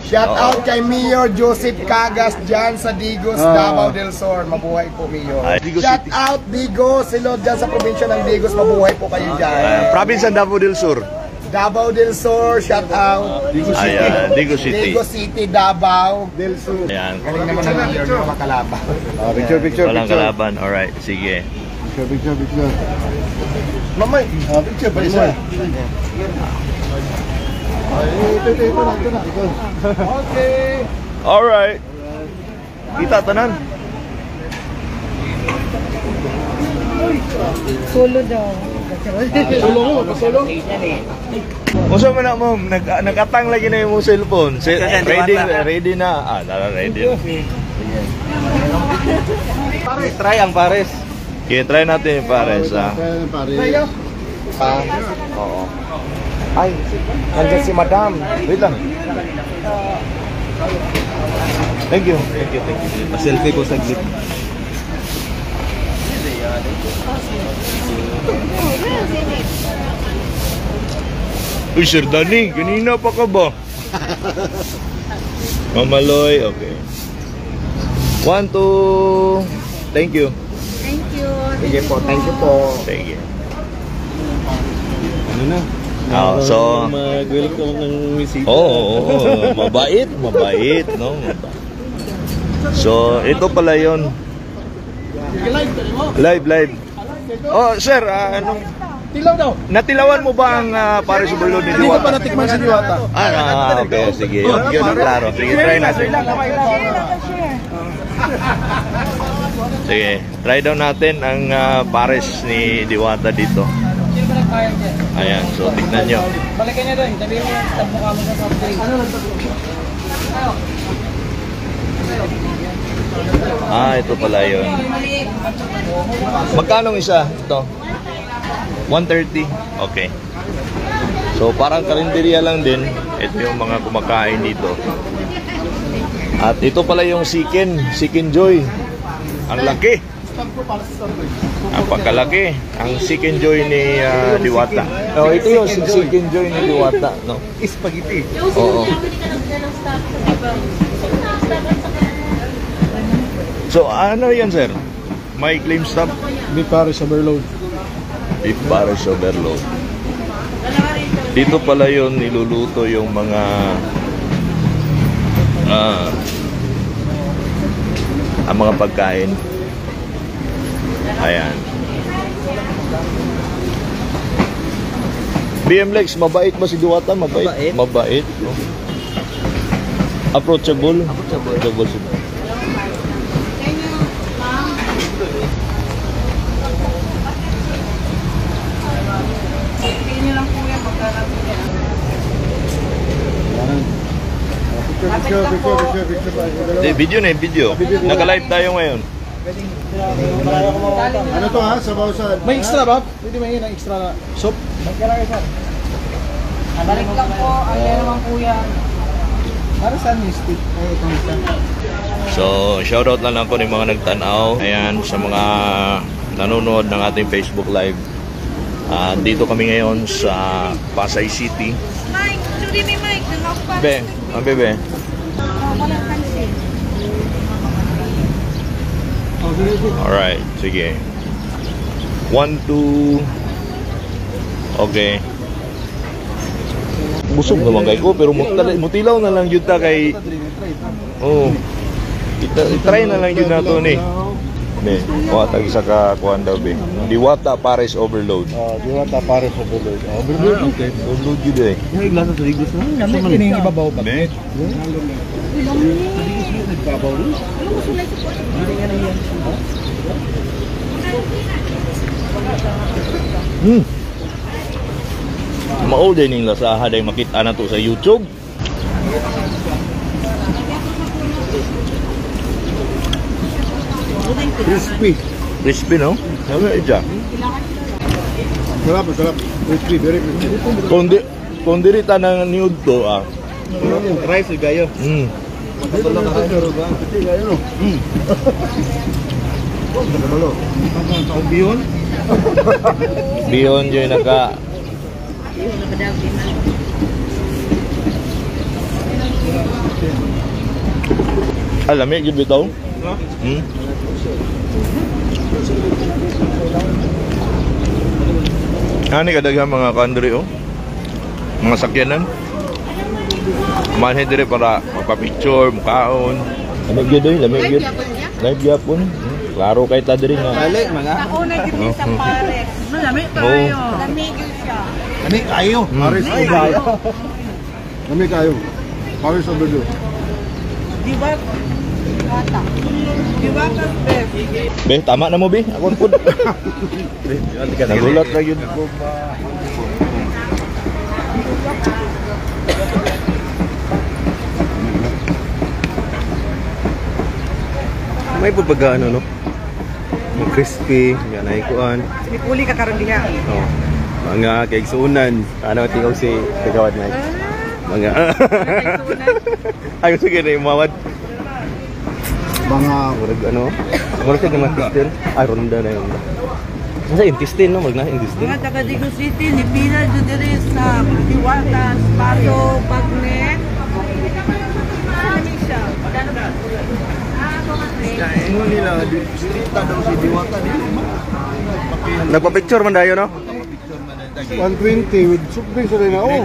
Shout out kay Mayor Joseph Cagas dyan sa Digos, Davao del Sur. Mabuhay po, Mayor. Shout out Digos, Silod dyan sa probinsya ng Digos. Mabuhay po kayo dyan. Province ng Davao del Sur. Davao del Sur, shout out. Digos City. Digos City. Digos City, Davao del Sur. Ayan. Galing naman ng Mayor, mga kalaban. Picture. Walang kalaban. Alright, sige. Picture. Mamay, Picture pa isa. Ito na. okay. Alright. Kita tanan. Solo daw. Solo. Unsa man na mo nag-atang lagi na yung cellphone. Ready na. Ready. Try ang pares. Okay, try natin yung pares. Oo. Ay, nandiyan si Madam. Wait lang. Thank you. Selfie ko saglit. Uy, Sir Danny, kanina pa ka ba? Mamaloy, okay. 1, 2. Thank you. Thank you. Sige po, thank you po. Thank you. Ano na? So, mag-welcome ng misita. mabait, no? So, ito pala yon. Live. Oh, sir, anong Tilaw daw. natilawan mo ba ang Paris Overload ni Hindi ko pa Diwata? natikman si Diwata. Okay, sige. Yun ang klaro. Sige, try natin. Sige, try daw natin ang Paris ni Diwata dito. Ayan, so tignan nyo. Balikan niya doon. Sabihin mo yung tab mukha mo sa soft drink. Ito pala yun. Magkano isa? Ito? 130. Okay. So parang karinderya lang din. Ito yung mga kumakain dito. At ito pala yung Chicken Joy. Ang laki. Ang pagkalaki. Ang Chicken Joy ni Diwata. Ito yung Chicken Joy ni Diwata, no? Spaghetti. Oo. So ano yan, sir? May claim stop? May pares overload. Beef Paris Overload. Dito pala yun niluluto yung mga ang mga pagkain. Ayan. BMLEX, mabait ba si Diwata? Mabait. No? Approachable si Picture. video. Naka-live tayo ngayon. Ano to ha? Sabaw sa... May extra ba? Pwede may extra soup? Balik lang po. Ayan naman po yan. Para saan yung stick? So, shoutout na lang ko ng mga nagtanaw. Ayan, sa mga nanonood ng ating Facebook Live. Dito kami ngayon sa Pasay City. Mike, suri ni Mike. Bebe. Walang pansin. Alright, sige. 1, 2. Okay. Busog naman kay ko, pero mutilaw na lang yun ta kay... Oh. Try na lang yun nato ni. Be, tag isa ka kuhan daw be. Diwata Paris Overload. Diwata pares overload. Overload, okay. Overload yun eh. Yung glasa sa igos na. Kami kining ibabaw ba? Be. Mao din yung lasaha day makita na to sa YouTube. Crispy, no? Sabi ija. Sarap. Crispy, very crispy. Kundi rin tanang niud to Rice gayo. Bihon? Bihon yung naka... Alamig yun bitaw. Hmm? Ano kadaghang mga country oh? Mga sakyanan. Kumain dire para magpa-picture, mukaon. Lamig yun doy, lamig yun. Live yapon. Klaro kay ta diri nga. Dali, mga. Nauna din sa Pares. Malami tayo. Lamig yun siya. Kami kayo. Paris Obrador. Kami kayo. Paris Obrador. Di ba? Bata. Di ba kas Be, tama na mo be. Ako pud. Nagulat ra yun. May pagano no? Yung crispy, yan ay kuan. Sinipuli ka karon diha. Oh. Mga kaigsuunan. Ano tingaw si Kagawad na. Mga Ay sige na umawad. Mga murag ano? Murag sa mga intestine. Ay ronda na yun. Nasa intestine no, magna intestine. Mga taga Digo City, Lipina, Judere sa Diwatas, Pato, Bagnet. Ano siya? Ano nila, stricta daw si Diwata dito. Nagpa-picture man dayo no? 120 with soup drinks rin na. Oh.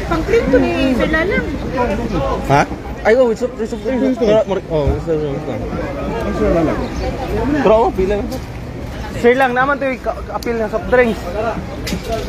Pang-clip ni sila lang. Ha? Ay, oh, with soup drinks. Oh, isa lang. Pero oh, pila. Share lang naman to appeal ng soft drinks.